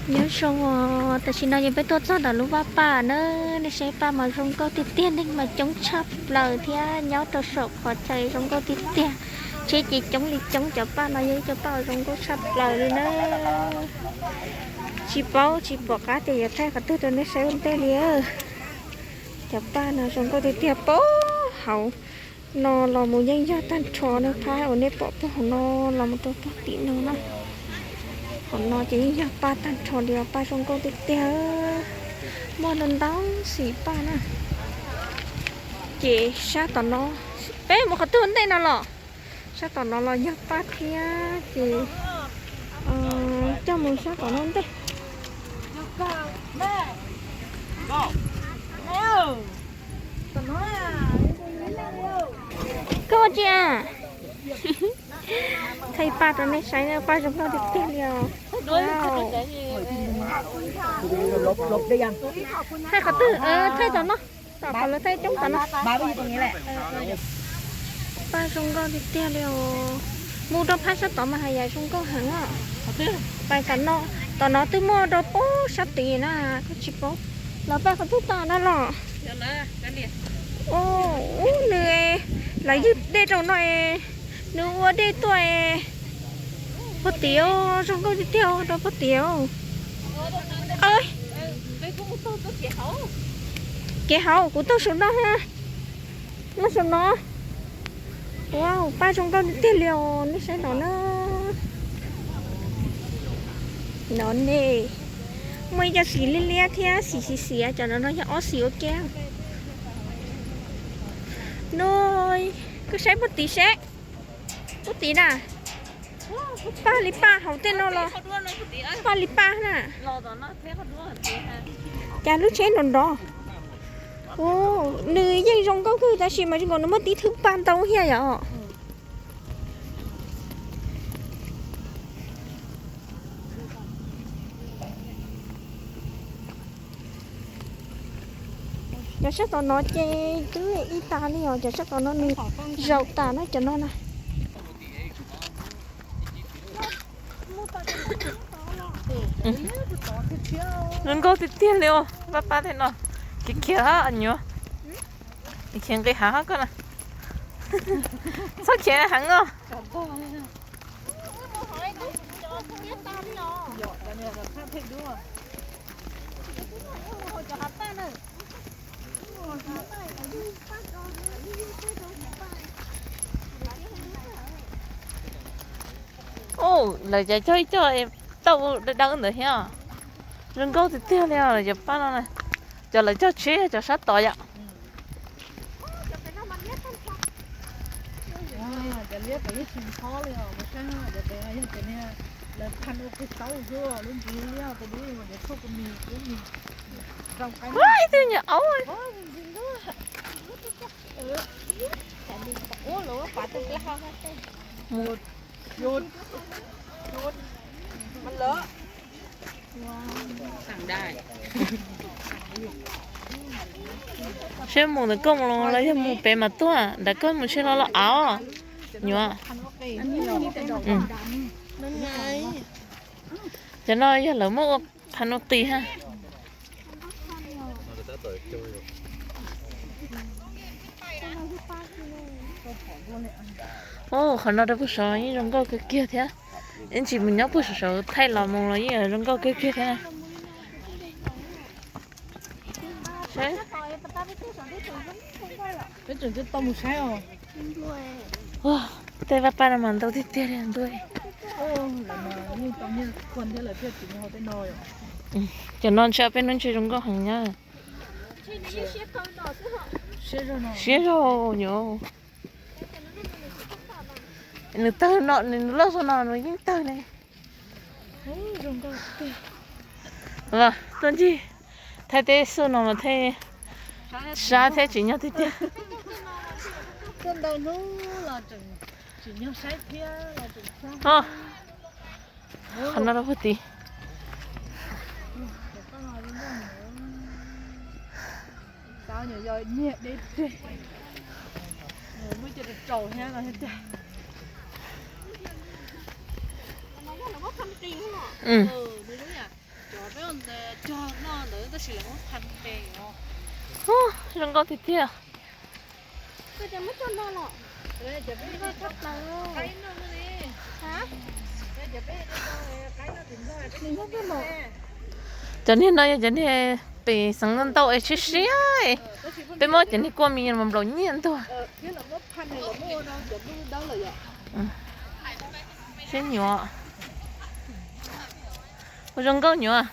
Nyob zoo os, tam sim no ces peb tuaj txog ntawm lub vaj paj na, nej saib paj mas zoo nkauj tiag tiag, neeg mas coob tshaj plaws thiab nyob rau saum qhov chaw zoo nkauj tiag tiag. Tsheb ces coob li coob, cov paj no yog ib co paj uas zoo nkauj tshaj plaws li na. Tsis paub tsis pom qab tias yuav thaij qhov twg rau nej saib ua ntej li. Cov paj no zoo nkauj tiag tiag, puag hauv no los mus yeej yog tag nrho na, phab uas nej pom puag hauv no los mus rau puag tim no na. Hauv no ces yeej yog paj tag nrho li os, paj zoo nkauj tiag tiag. Muaj ntau ntau xim paj na. Ces sab tom no, peb mus qhov twg ua ntej no los? Sab tom no los yog paj thiab ces coj mus sab tom no ntej. Koj ua tsi a? Thaij paj rau nej saib na, paj zoo nkauj tiag tiag li os. Thaij qhov twg? Thaij tom no, tom qhov lawv thaij coob tom no. Paj zoo nkauj tiag tiag li os. Mus rau phab sab tod mas haj yam zoo nkauj heev os. Pais tom no, tom no twb muaj rau puag sab tid na, koj tsis paub. Lawv paj qhov twg tom no los? Ub, nws, lawv ywg dej rau no es, nws ua dej tuaj es. Puag tid, zoo nkauj tiag tiag rau puag tid. Kev hauv kuv taug saum no ha. Nyob saum no. Ua paj zoo nkauj tiag tiag li os, nej saib no na. No ne, muaj ib co xim liab liab thiab xim xim xiav, cov no no yog ob xim ua ke. No, koj saib puag tid seb. Puag tid na. Paj li paj hauv tej no los paj li paj na. Cas lub tsheb nrov nrov. Nws yeej zoo nkauj kawg tab sis mas zoo nkaus nws muaj tib thwb paj ntau thiab yom. Cov sab tom no ces twb ib tas li os, cov sab tom no nws zaum tas na cov no na. Zoo nkauj tiag tiag li os, paj paj tej no. Khiav khiav hab nyuam. Khiav nqis hav hab koj na. Txhob khiav heev os. Ub, lawv cov cog ib co tauj dawb dawb ntawd thiab. Zoo nkauj tiag tiag li os lawv cov paj no na. Cov lawv cog tsheb cov sab tod yom. Cov liab pem ib tsis ntxhov li os, saib cov pem yog cov niag lawv phaj ua qig tauj xwb, lub ntsis liab tus dub ua cov tshuaj kua mis, ib tug nyuam aub. Seb mus ntawm koj mus los yog mus pem mas tuaj, ntawm koj mus seb los los av nyuam. Cov no yog lawv muab ua qhov no qis ha. Ub, qhov no rau puag saud yeej zoo nkauj kawg kiag thiab. Ib ntsis mus nyob puag saum saud thaij los mus los yeej zoo nkauj kawg kiag thiab. Peb tseem tsis tau mus saib os. Tej paj paj no mas ntau tiag tiag li ntuj. Cov no ntshe peb hnub ntshe zoo nkauj heev na. Siab zog nyuam. Nws tawg no, nws loj zog no nws yeej tawg ne. Los tuaj ncig thaij tej xub no mas thiaj sab thiab tsim nyog tiag tiag. Qhov no rau puag tid. Ub, zoo nkauj tiag tiag. Cov niag no yog cov niag pem xeev ntau es siab siab, peb muab cov niag kua mis mas nplaum nyiaj ntuag. Siab nyuam. Ua zoo nkauj nyuam.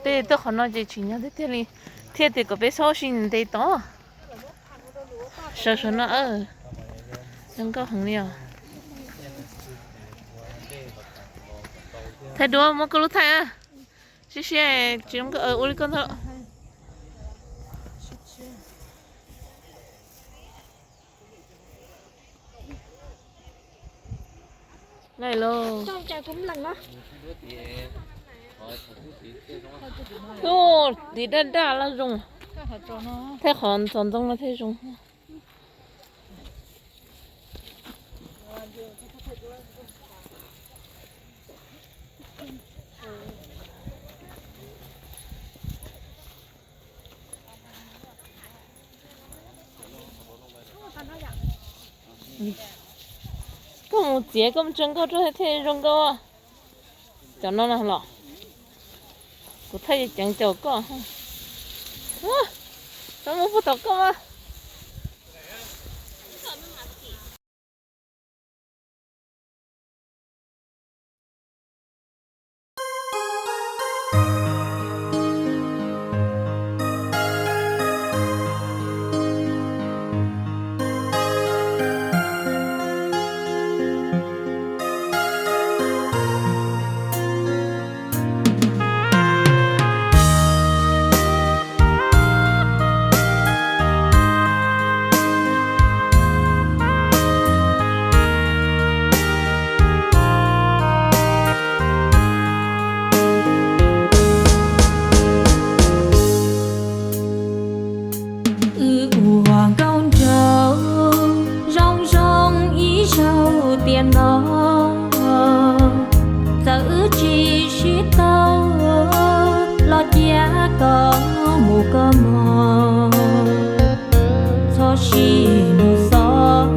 Tej tuaj qhov no ces tsim nyog tiag tiag li, thiaj tias kom peb txhob sib ntes tod. Sawv sawv no, zoo nkauj heev li os. Thaij duab, muab koj lub thaij. Siab siab, tsis zoo nkauj ua li koj ntag. Lauj, tiv daj daj los zoo, thaij qhov ntxoov ntxoo no thiaj zoo. Koj mus txiav koj mus tso nkauj rau thiaj zoo nkauj. Cov no los kuv thaij ceev caum koj. Txhob muab puag tom koj mas. Wb ua nkauj nraug zoo zoo ib zaug tiam no, txawm wb tsis sib tau los cia koj mus koj mog. Txhob sib nug xov,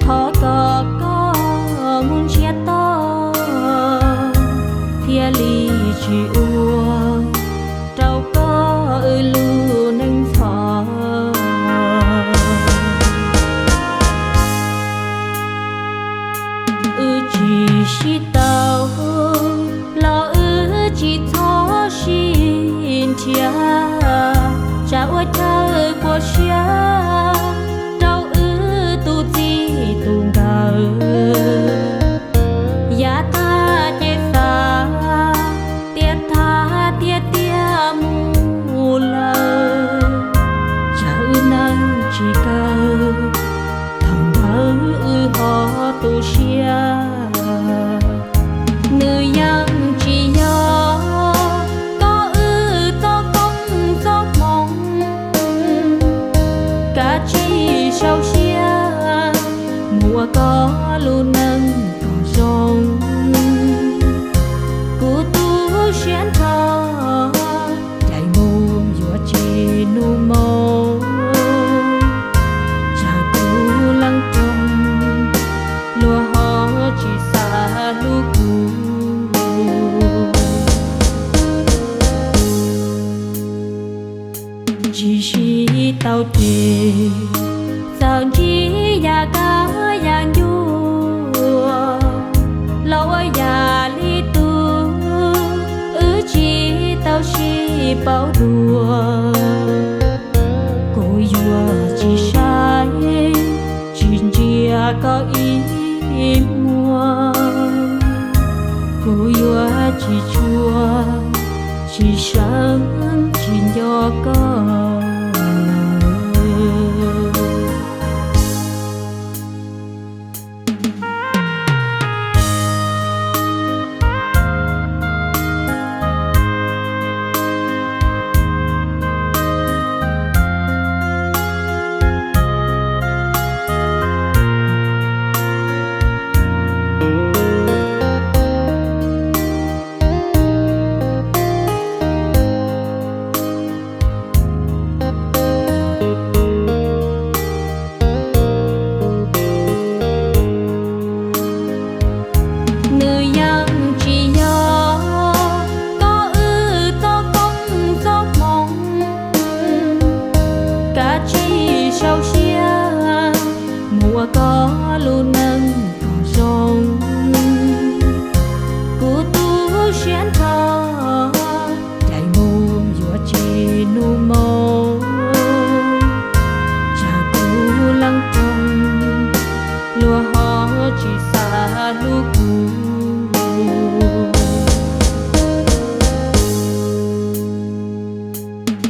thov kom koj mus ntsiag to, thiaj li tsis ua rau koj wb lub neej ntxhov. Wb tsis sib tau los wb tsis txhob sib nrhiav, tsam ua chaw khuav siab rau wb tus txij tus nkawm. Yav tag ces xav tias tag tiag tiag mus lawm, tsam wb neej tsis kawg, thaum ntawd wb ho tu siab. Nws yeej tsis yog koj wb txoj koob txoj hmoov, kav tsij sau siab mus ua koj lub neej kom zoo. Kuv tu siab nrho, ncaim mus yuav tsis nug moo, tsam kuv leej roog luag ho tsis xav hlub kuv. Tsis sib tau ces txawm ntsib yam kab yam ncua, los ua yam li tus wb tsis tau sib paub dua. Kuv yuav tsis saib tsis ntsia koj ib muag, kuv yuav tsis tshua tsis seev tsis nco koj lawm.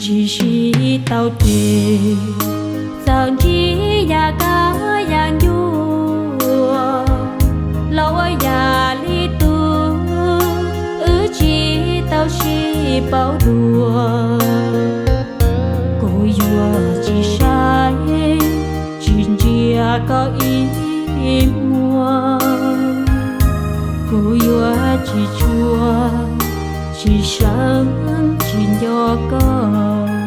Tsis sib tau ces txawm ntsib yam kab yam ncua, los ua yam li tus wb tsis tau sib paub dua. Kuv yuav tsis saib, tsis ntsia koj ib muag. Kuv yuav tsis tshua, tsis seev, tsis nco koj.